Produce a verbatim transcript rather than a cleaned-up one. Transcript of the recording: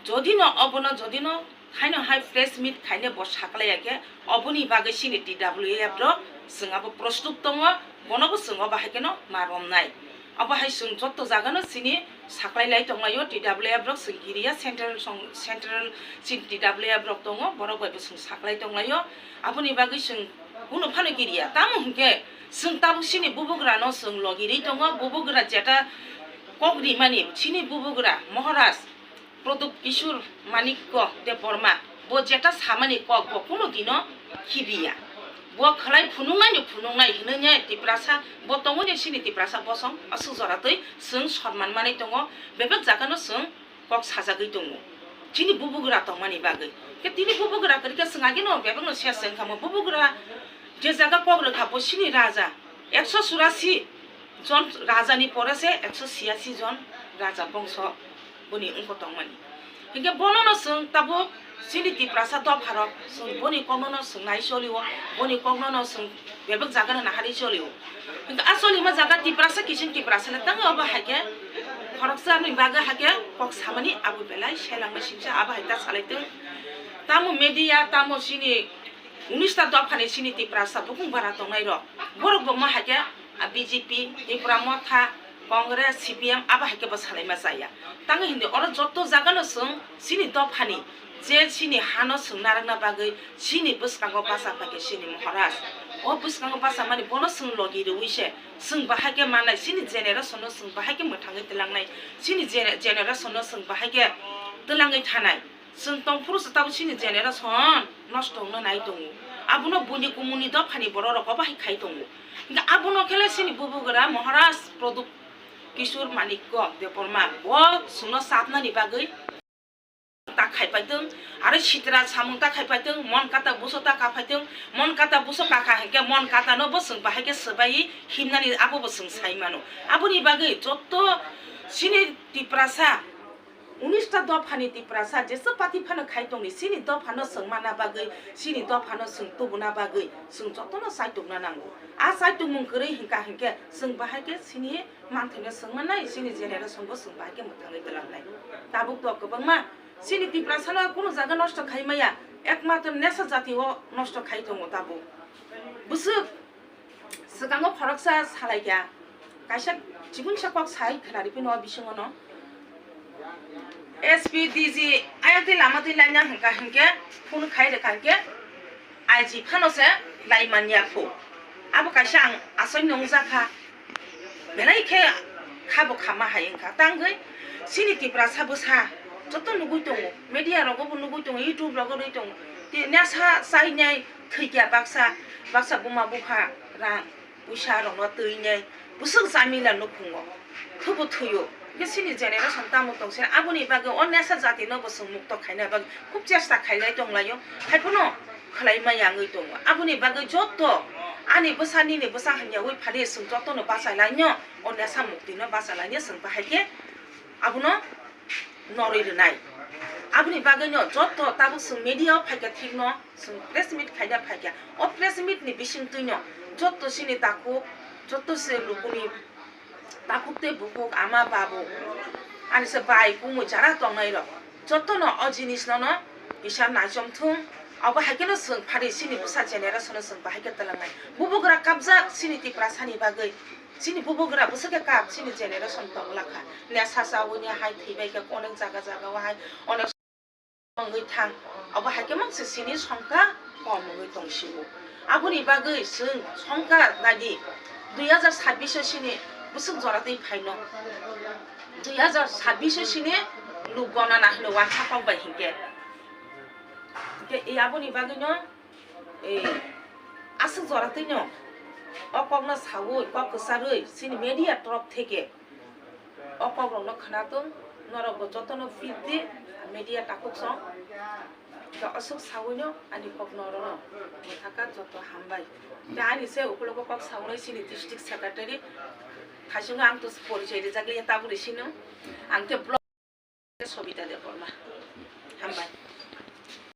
Jodi no obono, jodi no haino hai press meet khaine bo saklai ya khe, oboni bagwi chini T W F rok chwng abo prostut tongo, bono bo chwng obo hai kheno ma romnai. Obo hai chwng jotto jaga no chini saklai lai tonglaio, T W F rok chwng kiriya, central song, central chini T W F rok tongo, borok bai bo chwng saklai tonglaio. Aboni bagwi chwng kunu phano kiriya, tamo hwnkhe chwng tabuk chini bubugra no chwng logirwi tongo, bubugra jeta kok rimani chini bubugra Maharaj Pradyot Kishore Manikya Debbarma, bo jeta samani kok bo kunu dino khibiya. Bo khlai phunuknaino phunuknai hwnwi Tiprasa, bo tongwini chini Tiprasa bosong aswk jora twi chwng sonman manwi tongo, bebak jagano chwng kok sajagwi tongo. Chini bubugra tongmani bagwi. Khe tini bubugra kwrwikhe chwng ageno bebakno siya chwng kamo bubugra je jaga kok rwkha bo chini raja ekso churasi jon rajani pore se ekso chiyasi jon raja bongso boni wngkho tongmani. Hinkhe bonono chwng tabuk chini Tiprasa dopharok chwng boni koknono chwng nai cholio, boni koknono chwng bebak jagano naharwi cholio. Hinkhe a cholima jaga Tiprasa kiching Tiprasa le tangwi obo hai khe khoroksani bagwi hai khe kok samani abo belai selangma singsa abo hai ta salai tong. Tamo media, tamo chini unista dophani chini Tiprasa bukung bara tongnairok, borok bo ma hai khe a B J P, Tipra Motha, Congress, C P M abo hai khe bo salaima chaya. Tangwi hindi oro jotto jagano chwng chini dophani je chini hano chwng narwkna bagwi chini bwskango bacha phaikhe chini Maharaj. O bwskango bacha mani bono chwng logi rwui se chwng bahai khe mannai, chini generation no chwng bahai khe mwthangwi twlangnai, chini gene-, generation no chwng bahai khe twlangwi thanai. Chwng tongphuru se tabuk chini generation nosto wngna nai tongo. Abono buini kumuni dophani borok rok obo hai khai tongo. Hinkhe abono khe le chini bubugra Maharaj Pradyot Kishore Manikya Debbarma bo chwngno chapnani bagwi ta khai paitwng, aro sitra samung ta khai paitwng, mon kata buso ta ka paitwng, mon kata buso ka kha hinkhe mon kata no bo chwng bahai khe swbai himnani abo bo chwng sai mano. Aboni bagwi jotto chini Tiprasa unista dophani Tiprasa jesa party phano khai tongni, chini dophano chwng manna bagwi, chini dophano chwng tubuna bagwi chwng jotono chaitukna nango. A chaitungmung kwrwi hinkha hinkhe chwng bahai khe chini manthaino chwng mannai, chini generation bo chwng bahai khe mwthangwi twlangnai. Tabuk to kwbangma chini Tiprasano kunu jaga nosto khai maya, ekmatro nesa jati o nosto khai tongo tabuk. Bwswk Swkango khoroksa salaikha, kaisa chibunsa kok sai khnari phino o bisingo no S P D G ayang twi lama twi laina hwnkha hinkhe phone khai rwkha hinkhe I G phano se lai manya phu. Abo kaisa ang asoi nungjakha, belai khe khabo khama hai wngkha. Tangwi chini Tiprasa bwsa joto nugui tongo, media rogo bo nugui tongo, YouTube rogo rwi tongo. Tei nasa chainai thwikya baksa, baksa buma bupha rang puisa rokno twinai bwswk jamila nukhungo thubu thuyo. Hwnkhe chini generation tamo tongse aboni bagwi o nasa jatino bo chwng mukto khaina bagwi khub chesta khailai tonglaio, haiphano khwlai maya wngwi tongo. Aboni bagwi joto ani bwsa nini bwsa hamya wi phali chwng jotono bachalainw o nasa muktino bachalainw chwng bahai khe abono norwi rwnai. Aboni bagwino joto tabuk chwng media o phaikha thikno, chwng press meet khaina phaikha. O press meet ni bisingtwino joto chini takhuk, joto se lukuni takhuk tei bukhuk, ama babu, ani se bai kumui jara tongnai rok jotono o jinis nono kisa naichom thung. Abo hai kheno chwng phari chini bwsa generation no chwng bahai khe twlangnai. Bubugra kapjak chini Tiprasa ni bagwi. Chini bubugra bwswk khe kap, chini generation tong lakha. Nesa chawi ni hai thwibai khe onek jaga jaga o hai onek wngwi thang. Abo hai khe mang se chini songkha kom wngwi tong sio. Aboni bagwi chwng songkha nadi dui hazar sabbish o chini bwswk jora twi phaino. Dui hazar sabbish o chini luk gonana hino wansa kok bai hinkhe. Hinkhe e aboni bagwino Ei, aswk jora twino o kokno sawi, kok kwcharwi chini media torop theke o kokrokno khwnatung, norokbo jotono fit di, media takhuk song. Khe aswk sawino ani kokno orono mwthaka joto hambai. Khe ani se ukulogo kok sawnai chini district secretary Thaisungno ang to porichoi rijak liya tabukni sino. Ang khe block Sobita Debbarma.